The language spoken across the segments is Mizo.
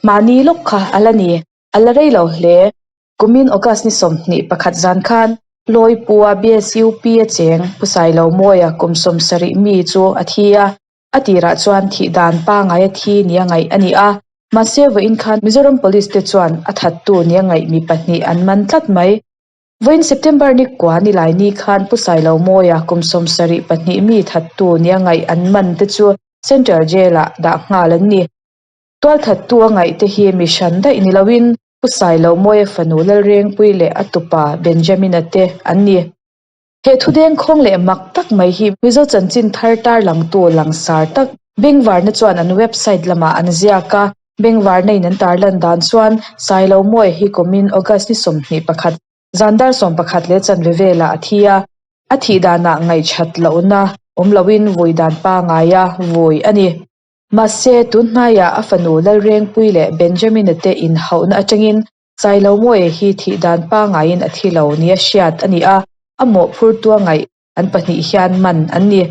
Mahni lawk kha a la ni, a la rei lo hle. Kumin August ni 21 zan khan Lawipua BSUP a cheng Pu Sailomawia kum 70 mi chu a thi a, a tirah chuan thih dan pangngai a thi nia ngaih a ni a. Mahse vawiin khan Mizoram Police te chuan a thattu nia ngaih mi pahnih an man tlat mai. Vawiin September ni kua ni lai ni khan Pu Sailomawia kum 72 mi thattu nia ngaih an man te chu Central Jail ah dah nghal an ni. Tualthattu a ngaih te hi mi hran daih ni loin Pu Sailomawia fanu Lalrengpui leh a tupa Benjamin-a te an ni. He thudeng khawng leh mak tak mai hi Mizo chanchin thar tarlangtu langsar tak Bengvarna chuan an website lamah an ziak a, Bengvarna in an tarlan dan chuan Sailomawia hi kumin August ni 21 zan dar 11 leh chanve velah a thi a, a thih danah ngaihchat lohna awm loin vui dan pangaia vui a ni. Mahse, tun hnaiah a fanu Lalrengpui leh Benjamin-a te inhauhna atangin Sailomawia hi thih dan pangaiin a thi lo nia hriat a ni a, a mawhphurtu a ngaih an pahnih hian man an ni.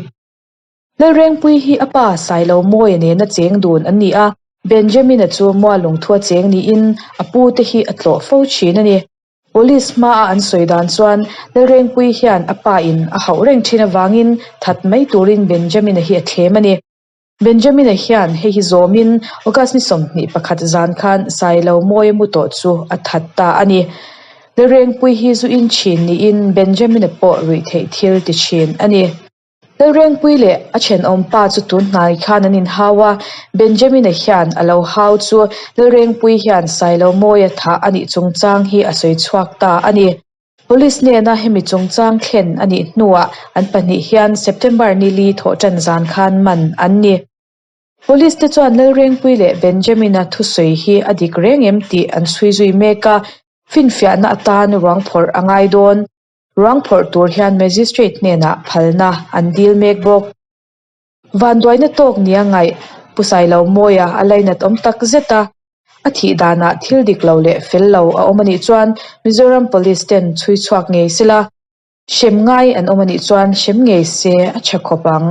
Lalrengpui hi a pa Sailomawia nena cheng dun an ni a, Benjamin-a chu Mualungthua cheng niin a pu te hi a tlawh fo thin a ni. Police hmaa an sawi dan chuan Lalrengpui hian a pa in a hauh reng thin avangin that mai turin Benjamin-a hi a thlem a ni. Benjamin-a hian hei hi zawmin August ni 21 zan khan Sailo Mawia mu tawh chu a that ta a ni. Lalrengpui hi zu in thin niin Benjamin-a pawh ruih theih thil ti thin a ni. Lalrengpui leh a thenawm pa chu tun hnai khan an inhau a, Benjamin-a hian a lo hau chu Lalrengpui hian Sailo Mawia thah a nih chungchang hi a sawi chhuak ta a ni. Police hnena hemi chungchang thlen a nih hnuah an pahnih hian September ni li thawhṭan zan khan man an ni. Police te chuan Lalrengpui leh Benjamin-a thusawi hi a dik reng em tih an chhui zui mek a, finfiahna atan ruang phawrh a ngai dawn. Ruang phawrh tur hian Magistrate hnenah phalna an dil mek bawk. Vanduaina tawk nia ngaih Pu Sailomawia a lainat awm tak zet a, a thih danah thil dik lo leh fel lo a awm a nih chuan Mizoram Police ten chhui chhuak ngei sela, hrem ngai an awm a nih chuan hrem ngei se a tha khawp ang.